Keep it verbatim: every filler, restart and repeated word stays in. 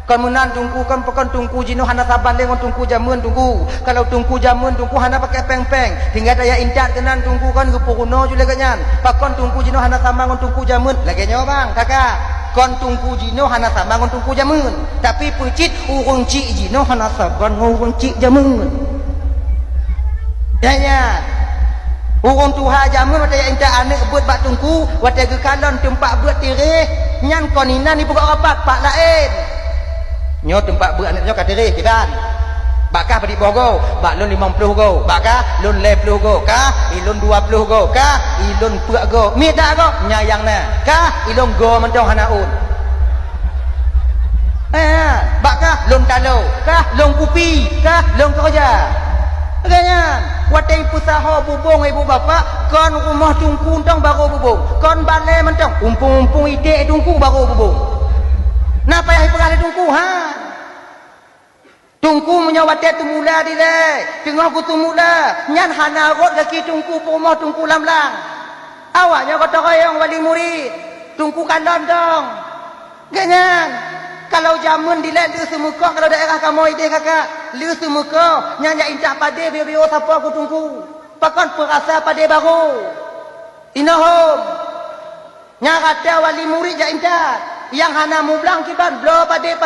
Kon meunan Teungku, kon pakon Teungku jinoe hana saban lé ngon Teungku jameun Teungku. Kalau Teungku jameun Teungku hana pakai péng-péng, tinggai tajak intat keunan Teungku, kon geupeurunoe ju lé geuh nyan. Pakon Teungku jinoe hana sama ngon Teungku jameun? Lagée nyoe bang, kakak. Kon Teungku jinoe hana sama ngon Teungku jameun, tapi peucit ureuëng cik jinoe hana saban ngon ureuëng cik jameun. Ya, ya. Ureuëng tuha jameun watée jak intat aneuëk beuet bak Teungku, watée geukalon teumpat beuet tiréh, nyan kon inan ipeugah rapat, pat laén. Nyoe teumpat beuet aneuëk nyoe ka tiréh kiban. Bak kah padit boh goe, bak lôn limong ploh goe, bak kah lôn lhée ploh goe, kah ilôn dua ploh goe, kah ilôn peuet goe. Miet dak goe? Nyan nyang na. Kah ilôn goe mantong hana ôn. Eh, bak kah lôn talo, kah lôn kupi, kah lôn keureuja. Lagée nyan, watée ipeusaho bubông ibu bapak, kon rumoh Teungku mantong barô bubông, kon balée mantong, umpung-umpung idék Teungku barô bubông. Na payah ipeugah lé Teungku, ha? Teungku meunyoe watée teumula dilée, teungoh geuteumula, nyan hana rhot gaki Teungku peurumoh Teungku lam blang. Awak nyoe gotong royong wali murit, Teungku kalon dong. Geuhnyan, kalau jameun dilée lheueh seumeukoh, kalau daerah kamoe idéh kakak, lheueh seumeukoh, nyan jak intat padé bio-bio sapo keu Teungku. Pakon peurasa padé barô. Inoe hom. Nyang rata wali murit jak intat, nyang hana mublang kiban bloe padé